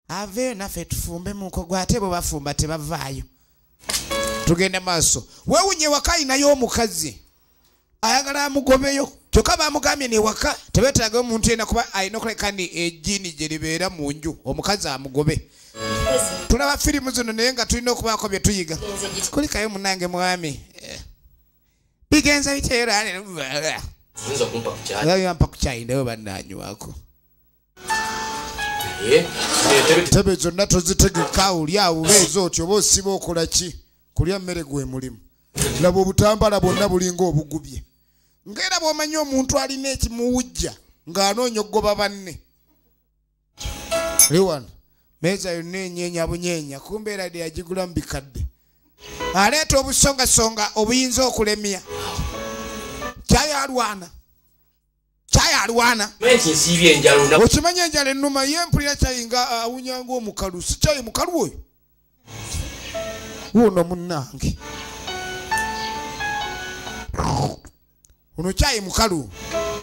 Aveeyo naffe tufumbe muko gwe ate bwe bafumba tebavaayo. Tugenda maaso. Weewunye waka alinayo omukazi ayagala amugobeyo, kyokka bamugambye ne waka tebeetaaga omuntu yenna kuba alina okuleka ni ejjiini gye libeera mu nju omukazi amugobe. Tulaba firimu zino naye nga tulina okubaako bye tuyiga. Kulikayo munnange mwami. Bigenza bitya era? Oyinza okumpa ku kyayi? Yampa ku kyayi nawe bannanywako. Entebe zonna tozitegeka oli awo obeeza otyo oba osiba okola ki? Kulya mmere gwe mulimu. Laba obutambala bwonna bulinga obugubye. Ng'era bw'omanyi omuntu alina ekimuwujja ng'anoonya okugoba banne. Liwano meeza yonna enyeenya bunyeenya kumbe era yagigula mu bikadde. Aleeta obusongasonga obuyinza okulemya. Kyayalwana. Kyayalwana. Okimanyi enjala ennuma ye mpulira kyayi nga awunya ng'omukalu. Si kyayi mukalu oyo? Wuuno munnange. Ono kyayi mukalu.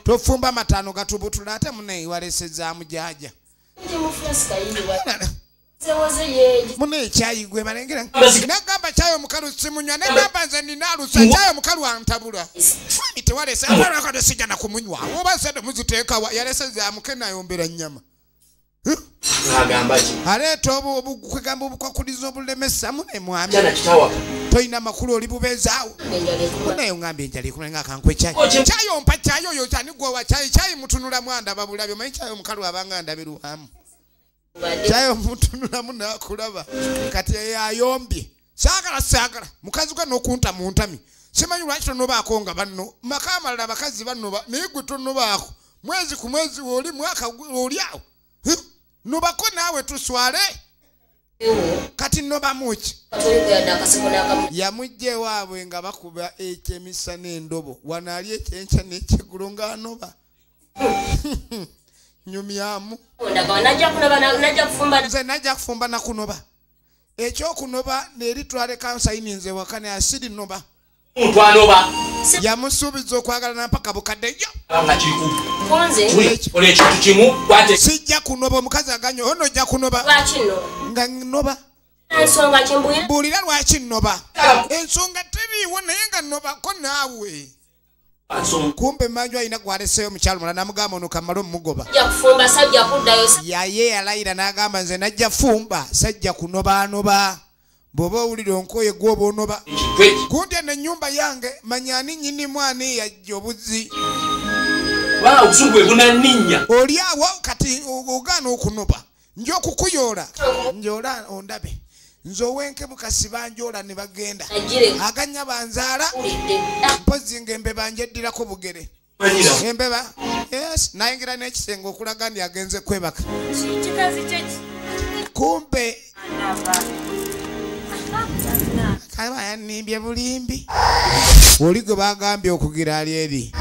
Tofumba amataano gatubutula ate munne walesezaamu jjajja. Munne kyayi gwe balengera. Nagamba kyayi omukalu simunywa, nagamba nze nina alusa kyayi omukalu antabula. Mwami tewalese abalakade sijja na kumunywa. Oba sente muziteeka wa yalesezaamu ke nayombera nnyama. Agamba ki? Aleeta obukwegamba obukwakulizo obulemesa munne mwami. Toyina makulu oli bubeezaawo. Naye ongambye enjala ekuluma nga kankwe kyayi. Kyayi ompa kyayi oyo kyani gwe wa kyayi kyayi mutunulamu andaba bulabi. Omanyi kyayi omukalu abanga ndabirwamu. Kyayi omutunulamu n'akulaba. Kati ayombye. Saagala saagala. Mukazi gwe n'okunta mu ntami. Simanyi lwaki tonobaako nga banno. Maka amalala abakazi bannoba naye gwe tonobaako. Mwezi ku mwezi oli mwaka oli awo. Nobako naawe tuswale. Kati nobamuki? Yamujja ewaabwe nga bakuba ekyemisana endobo. Wano ali ekyenkya n'ekyeggulo ng'anoba. Nyumyamu. Nze najja kufumba na kunoba. Ekyokunoba neri twaleka nsayininze waka ne asiri noba. Yamusuubiza okwagala nampaka bukadde. Sijja kunoba omukazi aganye ono ojja kunoba. Nga nnoba. Mbuulira lwaki nnoba. Ensonga teriiwo naye nga nnobako naawe. Kumbe manju alina gwaleseeyo mukyalo mulala n'amugamba ono kamale omugoba. Yaye yalayira n'agamba nze najja fumba sajja kunobaanoba. Bw'oba owulira onkoye gw'oba onoba. Gundi eno ennyumba yange manya ani nnyinimu ani yajja obuzzi. Oli awo kati ogaana okunoba. Nja okukuyoola. Njoola ondabe. Nze ow'enkebu kasiba njoola ne bagenda. Aganya banzaala. Mpozzi ng'embeba njeddirako bugere. Embeba? Yes. Nayingira n'ekisenge okulaga nti agenze kwebaka. Kumbe kaba yannimbye bulimbi. Oli gwe bagambye okugira ali eri.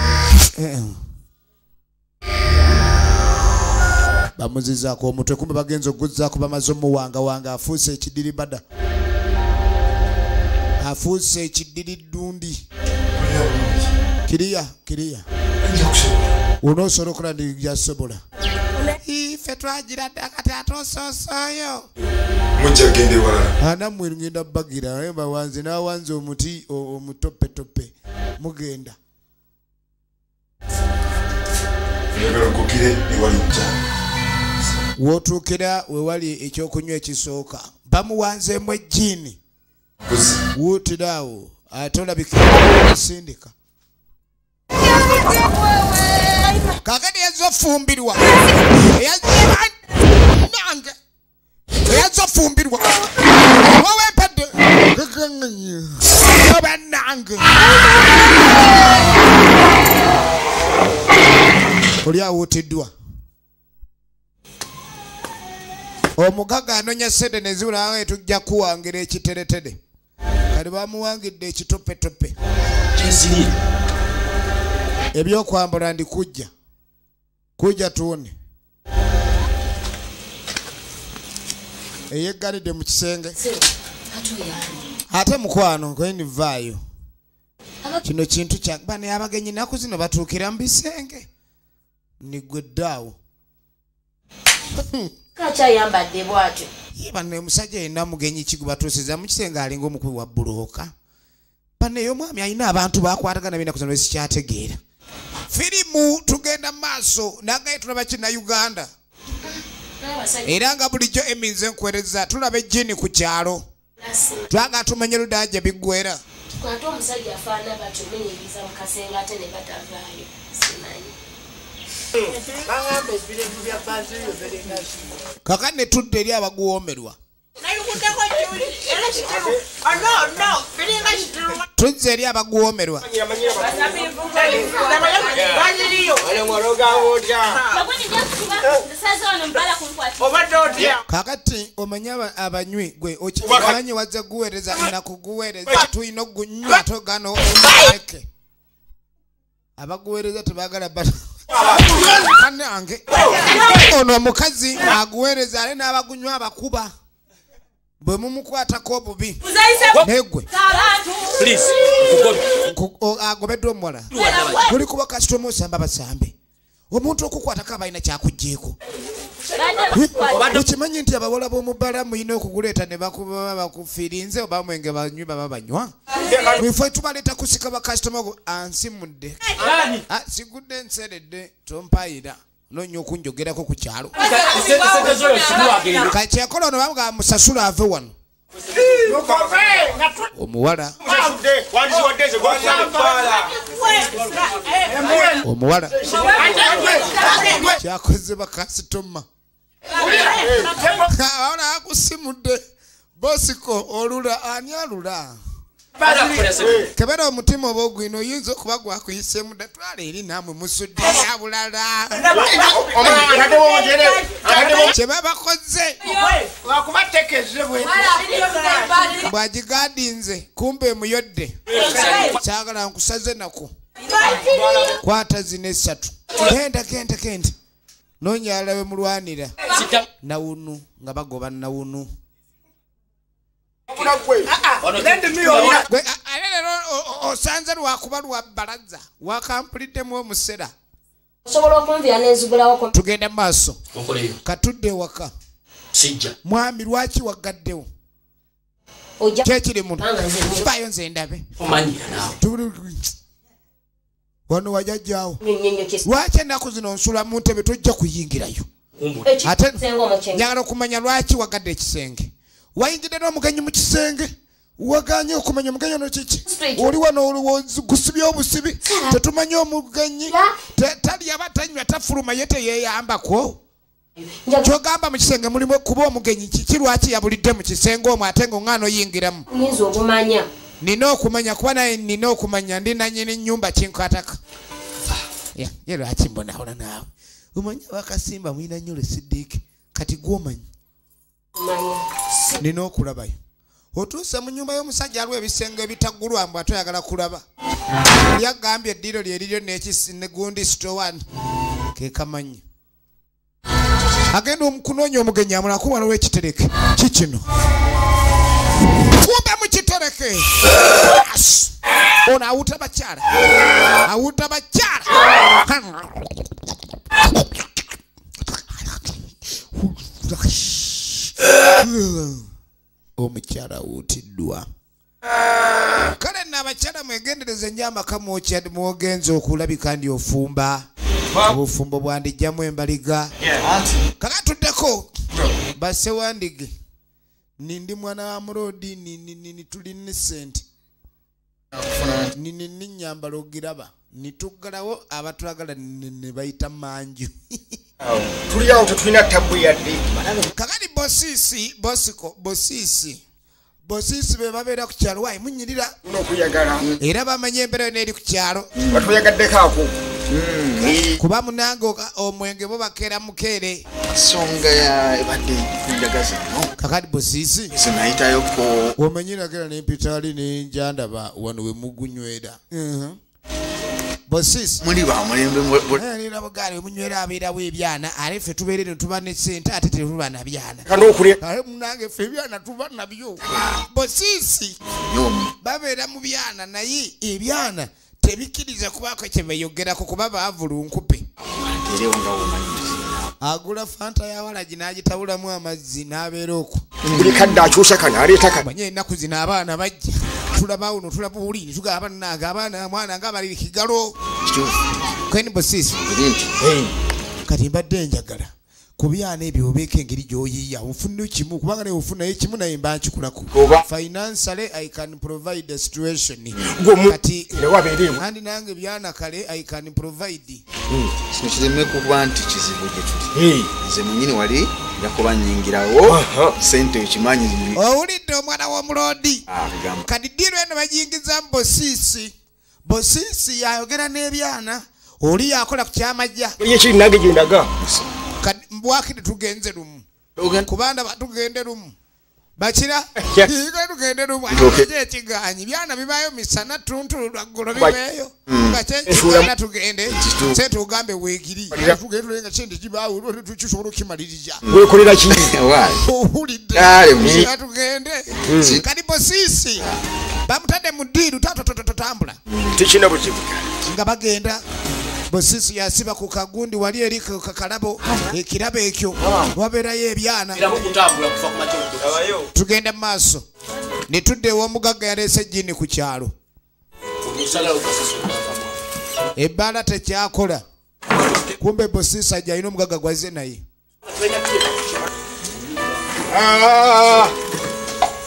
Bamuzizaako omutwe kumbe bagenze okuguzzaako bamaze omuwangawanga afuuse ekidiribada. Afuuse ekiddiriddundi. Kiriya kiriya. Onoosobola okola ndi gyasobola. Ife twagira dda kati ate osoosooyo. Mujja kugenda ewalala. Nammwe ngenda bbagira naye bawanze n'awanze omuti omutopetope mugenda. Njagala oggukire ewali omukyala. W'otuukira we wali ekyokunywa ekisooka bamuwanzeemu ejjiini. Wuutira awo ate olabika sindika. Kaakati yazze ofumbirwa. Nange eyazze ofumbirwa. Wawempadde. Bannange. Oli awuutiddwa. Omugagga anoonya ssente ne zibula awo tujja kuwangira ekiteretere. Kati bamuwangidde ekitopetope. Ebyokwambala ndi kujja. Kujja tuwone. Eyeggalidde mu kisenge. Ate mukwano nkweni vaayo. Kino kintu kya bano abagenyi ennaku zino batuukira mu bisenge. Niggweddaawo. Akyayambadde bw'atyo. Ye banne omusajja yenna mugenyi ki gwe batuusiza mu kisenge alinga omukubi wa bbulooka. Banne omwami alina abantu bakwatagana b'ennaku zino sikyategeera. Firimu tugenda maaso nagaye tulaba Kinnayuganda. Era nga bulijjo eminze nkuweereza tulaba ejjini ku kyalo. Twagala tumanye ludda gye biggweera. Ate omusajja afaanana batyo muyingiza mu kasenge ate ne batavaayo. Simanyi. Kakati ne tudda eri abaguwoomerwa. Tuzze eri abaguwoomerwa. Kakati omanye abanywi gwe okimanyi wazze guweereza nakuguweereza tulina ogunywa ate ogaana omuleke. Abaguweereza tebaagala bata. Kannange ono omukazi aguweereza ate n'abagunywa abakuba. Bwe mumukwatako obubi negwe agobeddwa omuwala guli kuba kasitoma osamba basambe. Omuntu okukwatako aba alina kyakuggyeko. Okimanyi nti abawala b'omu bbala muyina okuguleeta ne bakuba bakufiirinze oba mwenge banywi baba banywa. Ife tubaleeta kusika bakasitoma ansimudde. Sigudde nseredde tompayira. Noonya okunjogerako ku kyalo. Kakyakola ono bamugamba musasule ave wano. Omuwala. Omuwala. Kyakoze bakasitoma. Abawala akusimudde. Bosiko olula ani alula? Kebera omutima oba ogwino oyinza okuba gwakuyiseemu dda twala eri nammwe musudde ya bulala. Kye babakoze bw'agigaadinze kumbe emuyodde. Kyagala nkusaze nako. Kwata zino esatu. Genda genda genda. Noonya alabe mulwanira. Nawunu nga bagoba nawunu. Osanze lwakuba lwa bbalaza wakampuliddemu omusera. Osobola okunvira n'enzigulawo. Tugenda mu maaso. Katudde ewaka. Mwami lwaki waggaddewo? Kyekiri muno. Kibaayo nze ndabe. Wano wajjajjaawo. Lwaki ennaku zino nsula mu ntebe tojja kuyingirayo? Ate njagala okumanya lwaki wagadde ekisenge. Wayingidde n'omugenyi mu kisenge. Waganye okumanya omugenyi ono kiki? Oli wano gusibye obusibi. Tetumanyi omugenyi. Talya batanywa tafuluma ye teyeeyambako. Kyogamba mu kisenge mulimu kuba omugenyi kiki lwaki yabulidde mu kisenge omwo ate ng'oŋŋaana oyingiramu? Nyinza okumanya. Nina okumanya kuba naye nina okumanya ndi nannyini nnyumba kinkwatako. Ye lwaki mbonaabona naawe? Omanyi abakasimba mulina nnyo lesidiiki kati gw'omanyi. Nina okulabayo. Otuuse mu nnyumba y'omusajja aliwo ebisenge ebitaggulwa mbu ate oyagala kulaba. Oli agambye eddiiro lye liryo ne gundi sitowani ke kamanyi. Agenda okunoonya omugenyi amulako waliwo ekitereke. Ki kino? Kumbe mu kitereke. Ono awuta bakyala. Awuta bakyala. Omukyala awutiddwa. Kale nno abakyala mwegendereze nnyo amaka mwogenze okulabika ndi ofumba. Obufumbo bwandijjamu embaliga. Kakatuddeko basewandige. Nindi mwana wa Mulodi ni tuli ne ssente. Ni nnyambala ogiraba. Nituggalawo abatwagala ne bayita manju. Tuli awo tetulina tabbu yadde. Kakati bosisi bosiko bosisi. Bosisi be babeera ku kyalo wayi munyirira. Era bamanye embeera yonna eri ku kyalo. Batuyagaddeko ako. Kuba munange omwenge bo bakeera mukeere. Nsonga ya ebadde kunjagaza nnyo. Kakati bosisi. Sinayitayoko. Omanyira gera n'empita ali n'enjandaba wano we mugunywera. Bosisi. Muli ba mulembe nina bugaali munywera abeerawo ebyana ate ffe tubeere ne tuba ne ssente ate tetuba na byana. Ate munange ffe ebyana tuba nabyo. Bosisi babeera mu byana naye ebyana tebikkiriza kubaako kye beeyogerako kuba baavu lunkupe. Agula fanta ya walagi n'agitabulamu amazzi n'abeera okwo. Buli kadde akyusa kano aleeta kano. Manye ennaku zino abaana bajja. Tulaba uno tulaba uli tugaba bannange abaana mwana nga bali kigalo. Kweni bosisi. Kati mbadde njagala ku byana ebyo obeeko engeri gy'oyiiya ofuna kimu kubanga naye ofunayo kimu naye mba nkikulako. Financially I can provide the situation. Kati andi nange byana kale I can provide. Kino kireme kuba nti kizibu gye tuli. Nze mwennyini wali yakuba nnyingirawo ssente okimanyi. Owulidde omwana w'omulodi. Kati ddiiru eno bagiyingiza mu Bosisi. Bosisi yayogera n'ebyana oli yakola ku kyamajja. Ye kiri nange gye ndaga. Kati mbwakiri tugenze lumu. Kubanda tugende lumu. Bakira tugende lumu. Ekiganyi byana bibayo misana tuntulu lwaggulo bibeeyo. Nga kyenkigana tugende sente ogambe weegiri. Tugende tulenga sente kibaawo tukisobola okukimaliriza. Weekolera ki? Owulidde. Tugende. Kati Bosisi bamutadde mu ddiiru tatambula. Tekirina buzibu. Nga bagenda. Bosisi yasiba ku kagundi wali eri ku kakalabo ekirabo ekyo wabeerayo ebyana. Tugenda mu maaso ne tudda ew'omugagga yaleese ejjiini ku kyalo. Ebbaala tekyakola. Kumbe Bosisi ajja alina omugagga gwazze naye.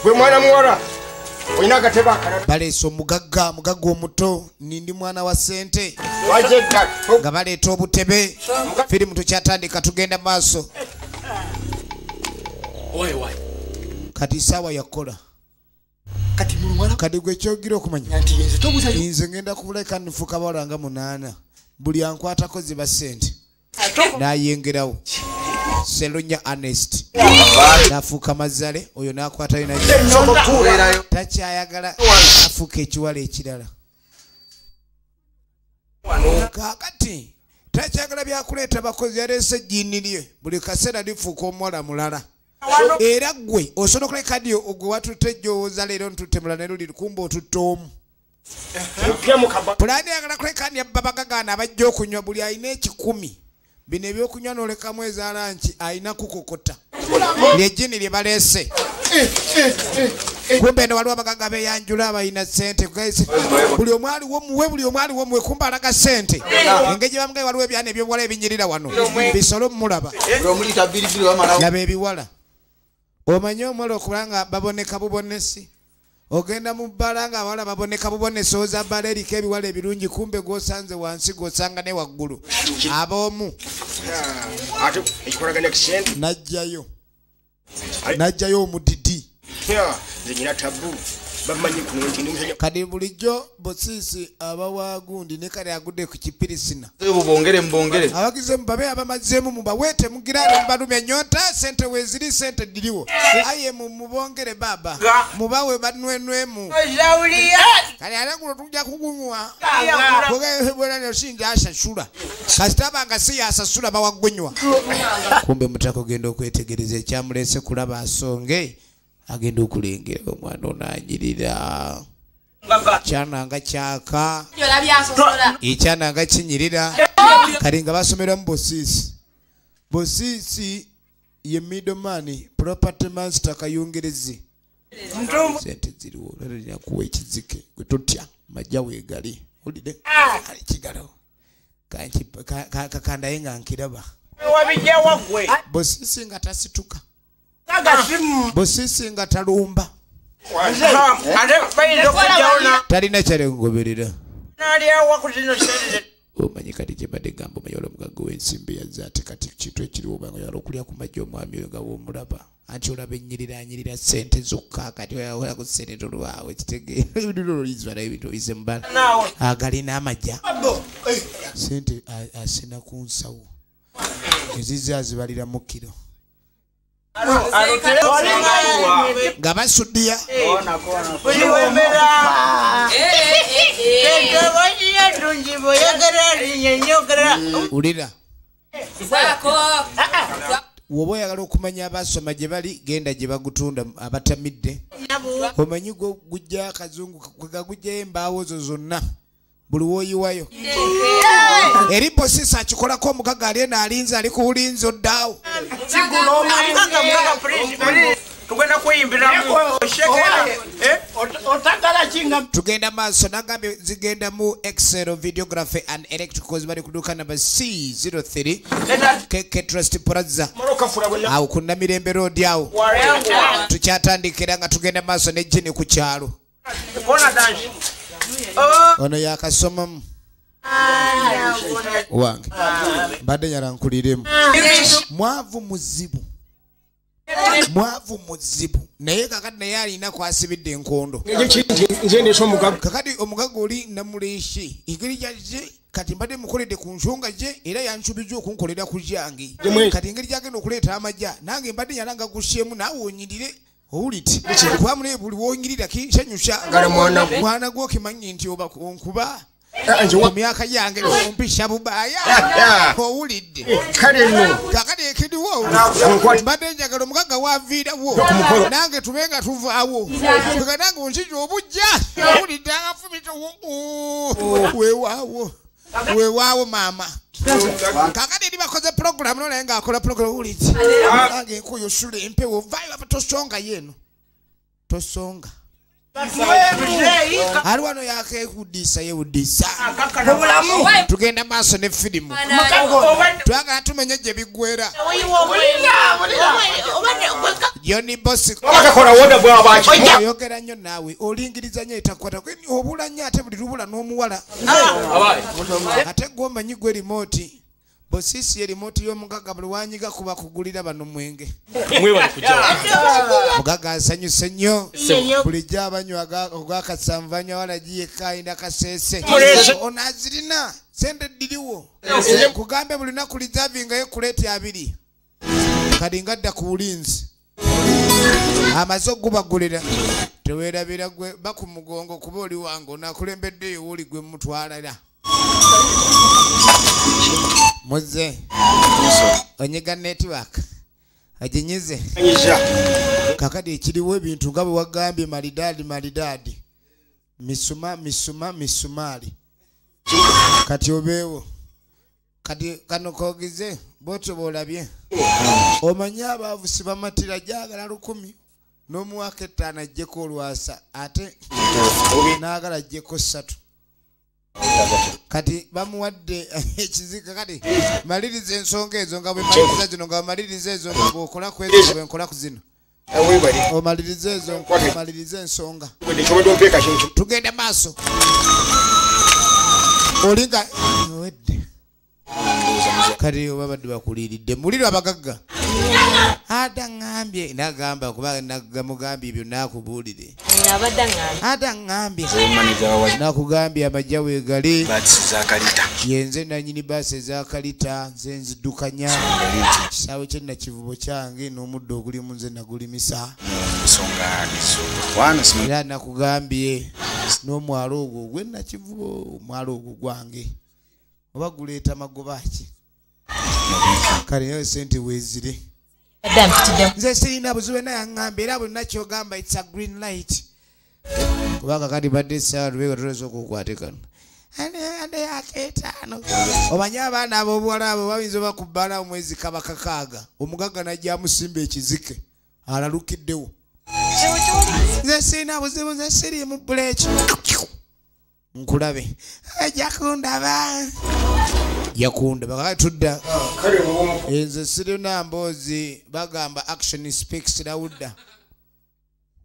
Gwe mwana muwala olina akatebe akalala. Baleese omugagga mugagga omuto nindi mwana wa ssente. Nga baleeta obutebe. Firimu tukyatandika tugenda maaso. Kati saawa yakola. Kati gwe kyogira okumanya nze ngenda kubuleka nfuuka bawala nga 8 buli ankwatako ziba ssente. N'ayengerawo Selunya Ernest n'afuuka Mazale oyo n'akwatayo naye takyayagala afuuka ekiwala ekirala. Kaakati takyagala byakuleeta bakozi yaleese ejjiini lye buli kaseera lifuuka omuwala mulala. Era ggwe osobola okuleka ddi gwe watutte ejjowooza leero ntutte mulala ne luli kumbe otutte omu. Pulaani ayagala kuleka ndi ababagagaana abajja okunywa buli alina 1,000. Bino ebyokunywa n'olekamu eza lanki alina kukokota. Ly'ejjiini lye baleese. Kumbe eno waliwo abagagga beeyanjula abalina ssente. Buli omu aliwo muwe, buli omu aliwo muwe, kumbe alaga ssente. Engeri gye bamugaye waliwo ebyana ebyobuwala ebinyirira wano. Bisolo mmulaba. Laba ebiwala. Omanyi omuwala okuba nga baboneka bubonesi. Ogenda mu bbala nga abawala baboneka bubonesi oza bbala eriko ebiwala ebirungi kumbe gw'osanze wansi gw'osanga ne waggulu. Ab'omu. N'ajjayo. N'ajjayo omudidi. Kati bulijjo Bosisi abawa gundi ne kale agudde ku kipirisina. Abagize mubabe abamazeemu mubaweete mugirane mubalumya ennyonta ssente weeziri ssente ddiriwo. Aye mubongere baba mubawe banwenwemu. Kale ate guno tujja kugunywa. Sinja asasula. Kasita abanga si yasasula bawagunywa. Kumbe mutaka ogenda okwetegereza ekyamuleese kulaba asonge. Agenda okulengera omwana onaanyirira. Kyana nga kyaka. Ekyana nga kinyirira. Kale nga basomeramu Bosisi. Bosisi ye middleman, property master Kayungerezi. Sente ziriwo lero nkuwa ekizike gwe totya majja weegali. Owulidde? Ali kigalo. Kakandaye nga nkiraba. Bosisi nga tasituka. Bosisi nga talumba. Talina kyalengoberera. Omanyi kati kye mbadde gamba omanyi waliwo omugagga w'ensimbi yazze ate kati kintu ekiriwo obanga oyagala okulya ku majja omwami oyo nga w'omulaba. Anti olaba ennyirira ssente zokka kati oyakola ku ssente tolwawo ekitegeera ebintu oyize mu bbala. Agalina amajja. Ssente asena ku nsawo. Ezizze azibalira mu kiro. Nga basuddiya. Wulira. Woba oyagala okumanya abasoma gye bali genda gye bagutunda abatamidde. Omanyi gujja akazungu gujjayo embaawo zo zonna. Buli woyiwayo. Eri bosisa akikolako omugaga ali eno alinze ali ku bulinzi oddaawo. Tugenda maaso nagambye zigenda mu Excel videography and electricals bali kuduka namba C03 KK Trust Plaza awo ku Namirembe Road awo. Tukyatandikira nga tugenda maaso ne jini ku kyalo. Ono yakasomamu wange mbadde nyalankuliremu. Mwavu muzibu. Mwavu muzibu. Naye kakati naye alina kwasibidde enkondo. Kakati omugaga oli namuleeshe engeri gyazze kati mbadde mukoledde ku nsonga gye era yansuubizza okunkolera ku gyange. Kati engeri gyagenda okuleeta amagya nange mbadde nyalanga gusyemu naawe onyirire owulite. Kuba munaye buli w'onyirira kinsanyusa. Mwana gwo okimanyi nti oba onkuba ku myaka gyange ompisha bubaaya owulidde. Kakati ekiriwo mbadde njagala omugagga waaviirawo nange tube nga tuvaawo. Kaka nange onzija obujja owulidde agafumita weewaawo weewaawo maama. Kakati eri bakoze pulogulaamu no naye ng'akola pulogulaamu owulidde. Nange enkuyo sula empewo vaayo tosonga yeeno tosonga. Ali wano yakekudisa yewudisa. Tugenda maaso ne firimu. Twagala tumenye gye biggwera. Johnny Bosco oyogera nnyo naawe olingiriza nnyo etakwata obula nnyo ate buli lubula n'omuwala. Ate gwe omanyi gwe remote. Bosisi ye remote y'omugaga buli wanyiga kuba kugulira bano mwenge. Mugaga asanyuse nnyo. Bulijjo abanywa ogwakasanvu anywa wala yekka ayina kaseese. Ono azirina sente ddiriwo. Nkugambe buli lunaku lizavingayo kuleeti 2. Kati ngadda ku bulinzi. Amaze okugubagulira. Teweerabira gwe baku mugongo kuba oli wange onaakulembeddeyo w'oli gwe mutwalira. Muze onyiga network aginyize. Kakati ekiriwo ebintu nga bwe wagambye malidaadi malidaadi misuma misuma misumaali. Kati obeewo kati kano kogize bw'otyo bw'olabye. Omanyi abaavu si bamatira gyagala 1000 n'omuwako 5 aggyeko olwasa ate n'agala aggyeko 3. Kati bamuwadde ekizika kati maliriza ensonga ezo nga bwe maliriza zino nga maliriza ezo nga bw'okola ku ezo bwe nkola ku zino. Omaliriza ezo omaliriza ensonga. Tugenda maaso. Olinga owedde. Kati oba badde bakuliiridde muliro abagagga. Ata ŋŋambye nagamba kuba namugambye ebyo naakubuulire. Ata ŋŋambye nakugambye amajja weegali. Yenze nannyini baasi ez'akalita nze nziddukanya. Kisaawe kye Nakivubo kyange n'omuddo ogulimu nze nagulimisa. Era nakugambye n'omwalo ogwo ogw'e Nakivubo omwalo ogwo gwange. Oba guleeta magoba ki? Kale nayo sente weezire. Nze sirina buzibu naye aŋŋamba era bonna ky'ogamba it's a green light. Kubanga kati badde essaawa lubega tulese okukwate kano. Ande yakeetaano. Omanyi abaana ab'obuwala abo bayinza oba ku bbaala omwezi kaba 6 omugagga n'ajja amusimba ekizike alalukiddewo. Nze sirina buzibu nze siriimu buleeki. Nkulabe. Ajja kundaba. Yakundaba kakati tudda. Nze sirina mboozi bagamba action speaks louder.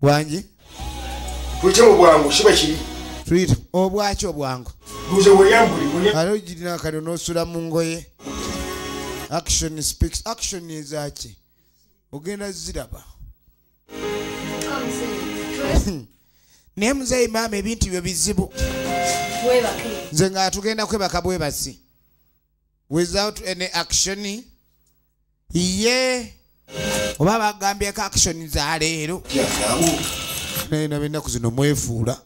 Wangi? Tuyite mu bwangu kiba kiri. Tuyite obwaki obwangu? Nze weeyambuli. Ate ogirina kano n'osula mu ngoye. Action speaks. Action ezaaki? Ogenda ziraba. Naye muzeeyi maama ebintu byo bizibu. Nze nga tugenda kwebaka bwebasi. Without any action. Ye oba bagambyeko action za leero. Naye nab'ennaku zino mwefuula.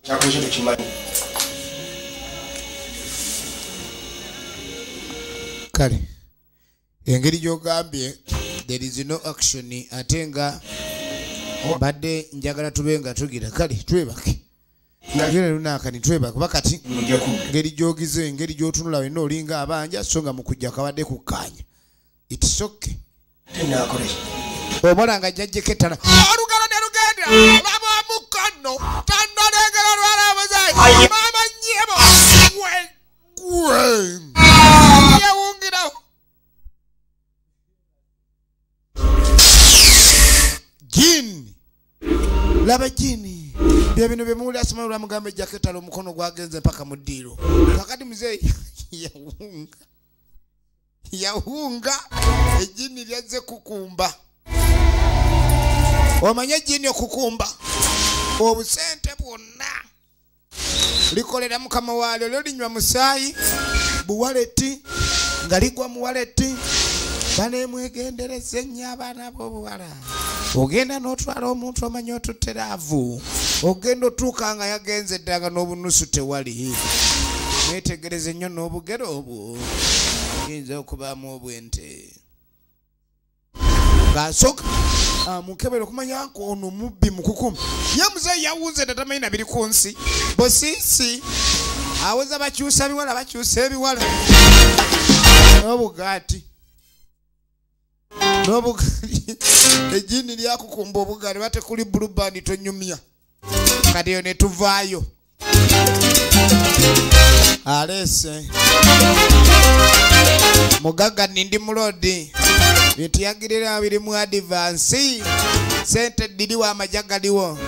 Kale engeri gy'ogambye there is no action ate nga badde njagala tube nga tugira kale twebake. Yera lunaka nitweba kuba kati ngeri gyogize engeri gy'otunula wenna olinga abanja so nga mu kujja kabadde kukkaanya. It's okay. Omola nga jjajjeko ettala olugalo ne lugenda laba omukono tannalengera lwalabuzayi maama nnyebo gwe yawungirawo jini laba jini bye bino bye muwulira simanyi olwamugamba ejjako ettala omukono gwagenze mpaka mu ddiiro. Kakati muzeeyi yawunga yawunga ejjini lyazze kukumba. Omanye ejjini okukumba obusente bwonna likolera mukama waalyo lyo linywa musaayi buwaleti nga ligwa mu waleti. Banemwegendereze nnyo abaana b'obuwala. Ogenda n'otwala omuntu omanye otuteraavu ogenda otuuka nga yagenze ddala nga n'obunusu tewali. Mwetegereze nnyo n'obugere obwo yinza okubaamu obwente. Ng'asooka amukebera okumanya nti ono mubbi mukukumu. Ye muzeeyi yawunze dda tamanyi na biri ku nsi. Bosiisi aweza bakyusa biwala bakyusa ebiwala n'obugaati n'obugaati ejjini lyakukumba obugaati batekuli bulubandi tonyumya. Kati eyo ne tuvaayo. Aleese mugagga nindi mulodi bintu yagirira biri mu advance sente ddiri wa amajja galiwo.